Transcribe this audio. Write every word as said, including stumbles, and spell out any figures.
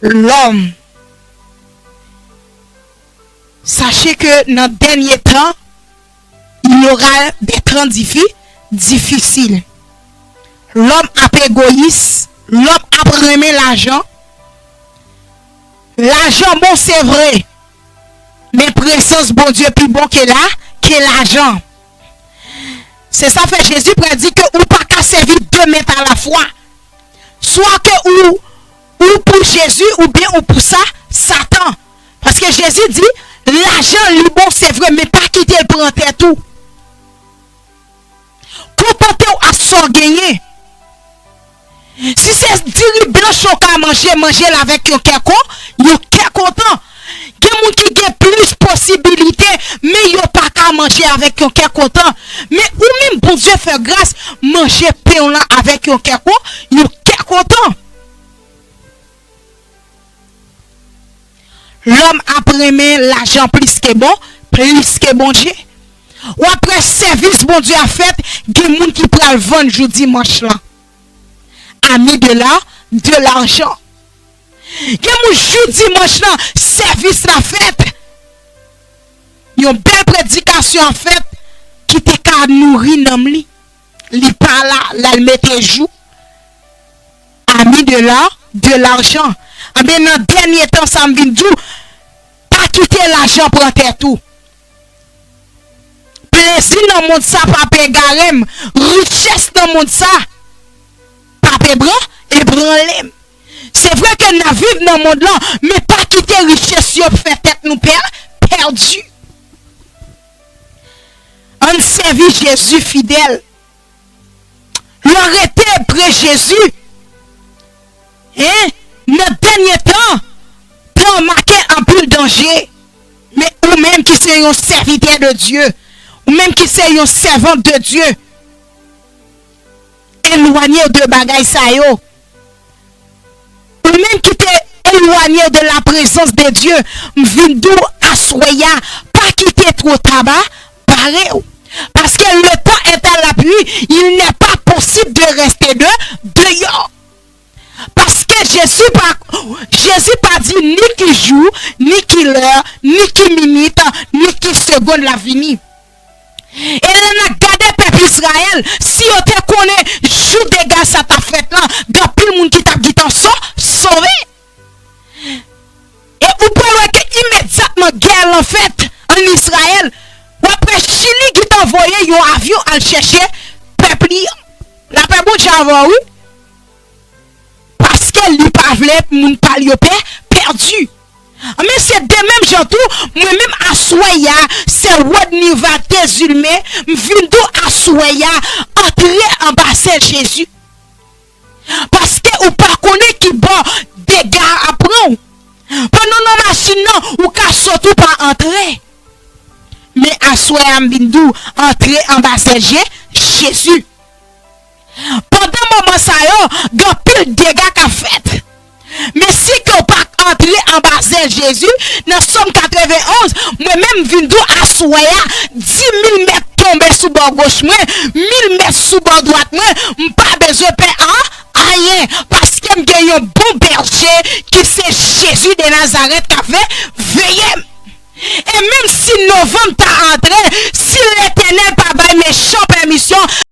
Lòm. Sachez que nan dènye tan, il y aura des temps difi- difisil. Lòm ap egoyis, lòm ap renmen lajan. Lajan bon, se vre, men prezans Bondye pi bon ke la, ke lajan. Se sa fè Jezi pral di ke ou pa ka sèvi de mèt alafwa. Swa ke ou, ou pou Jezi oubyen ou pou sa, Satan. Paske Jezi di, lajan li bon, se vre, men pa kite l pran tèt ou. Kontante w ak sa w genyen. Si se diri blanch ou ka manje, manje l avèk yon kè kon, yon kè kontan. Gen moun ki gen plis posibilite, men yo pa ka manje avèk yon kè kontan. Men ou menm, Bondye fè gras, manje pen w lan avèk yon kè kon, yon kè kontan. Lòm ap renmen lajan plis ke bon, plis ke Bondye. W ap wè sèvis Bondye ap fèt, gen moun ki pral vann jou dimanch lan. Ami de la, de lajan. Gen moun jou dimanch lan, sèvis la fèt. Yon bèl predikasyon ap fèt ki te ka nouri nanm li. Li pa la, l al mete jou. Ami de la, de lajan. Anben, nan dènye tan sa m vin di w, pa kite lajan pran tèt ou. Plezi nan mond sa pa pe egare m. Richès nan mond sa pa pe bran- ebranle m. Se vre ke n ap viv nan mond lan, men pa kite richès yo fè tèt nou pè- pèdi. Ann sèvi Jezi fidèl. Lè w rete pre Jezi, en, nan dènye tan, tan an make anpil danje. Men ou menm ki se yon sèvitè de Dye, ou menm ki se yon sèvant de Dye, elwanye w de bagay sa yo. Ou menm ki te elwanye w de la prezans de Dye, m vin di w aswè a, pa kite twò ta ba- bare w. Paske le temps est à l'appui, il n'est pas possible de rester de- deyò. Paske Jezi pa, Jezi pa di ni ki jou, ni ki lè, ni ki minit, ni ki segonn l ap vini. E lè n ap gade pèp Izrayèl, si yo te konnen jou dega sa t ap fèt lan, gen anpil moun ki t ap gentan so- sove. E ou pral wè ke imedyatman gè lan fèt ann Izrayèl, w ap wè Chili gentan voye yon avyon al chèche pèp li an. Lapè Bondye avè w, wi. Paske li pa vle moun pa l yo pè- pèdi. Men se de menm jan tou, mwen menm aswè a, se Rodniva Dezilme, m vin di w aswè a, antre anba zèl Jezi. Paske ou pa konnen ki bò dega a ap pran w. Pandan w nan machin nan, ou ka sot ou pa antre. Men aswè a m vin di w, antre anba zèl Je- Jezi. Pandan moman sa yo, gen anpil dega k ap fèt. Men si ke w pa antre anba zèl Jezi, nan Sòm katrevenn onz, mwen menm m vin di w aswè a, di mil mèt tonbe sou bò goch mwen, mil mèt sou bò dwat mwen, m pa bezwen pè an- ayen, paske m gen yon bon bèje ki se Jezi de Nazarèt k ap ve- veye m. E menm si novanm ta antre, si Letènèl pa bay mechan pèmisyon,